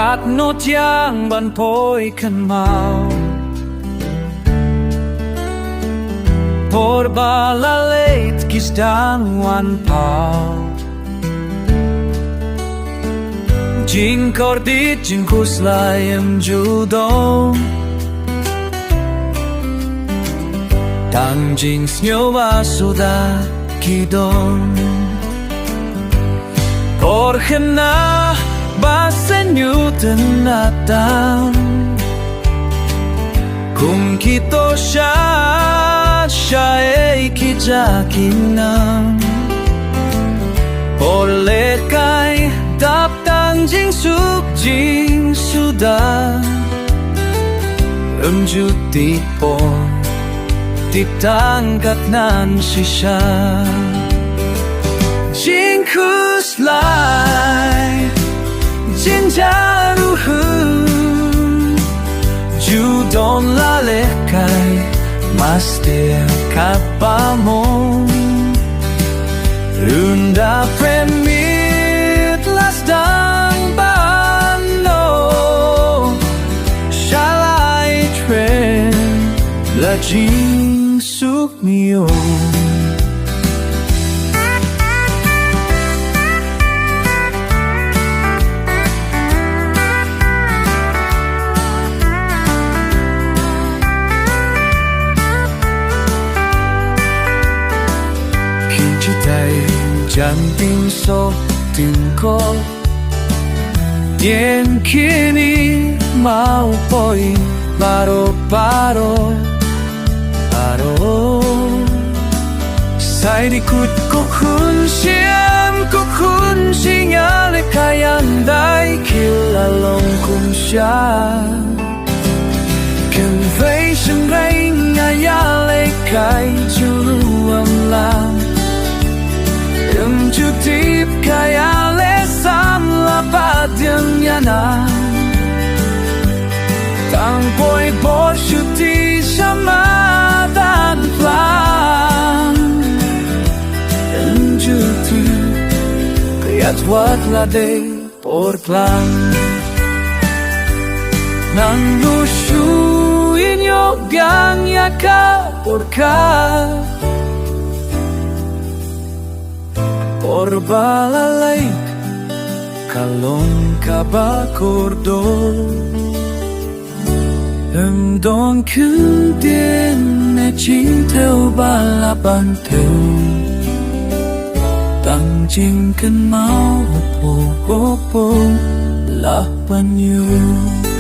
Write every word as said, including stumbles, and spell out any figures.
Katno thiang ban poi kynmaw por ba la leit ki sdang wan paw. Jingkordit jingkhuslai ym ju don, tang jingsngewbha suda ki don. Por khynnah ba sngewtynnat tam, kum ki tohsha shaei ki jia ki nam. Por lehkai dap tang jingsuk jingsuda, ym ju tip por, tip tang katno shisha. Jingkhuslai jynjar ruh ym ju don la lehkai, master kaba mo. Ynda pynmih la sdang ban noh sha lai tren, la jingsuk mih ïoh. Ki jingtei jan tyngshop tyngkop, dien kine maw poi baroh baroh, baroh. Sa dei kut ko khun shem, ko khun shngiar, ka ïadei ki la long kumsha. Kynthei shynrang nga ïalehkai jur ruh ym lah, ym ju tip ka ïaleh samla pat ïa nga. Tang poi bor shuti sha madan phlang, ym ju tip ka ïaid wat la dei por klang. Nangno shu ïoh biang ïa ka por ka, por ba la leit ka long kaba kordor. Ym don kyndit ne jingthew ba lah ban thew, tang jingkynmaw hapoh hapoh la ban ïoh.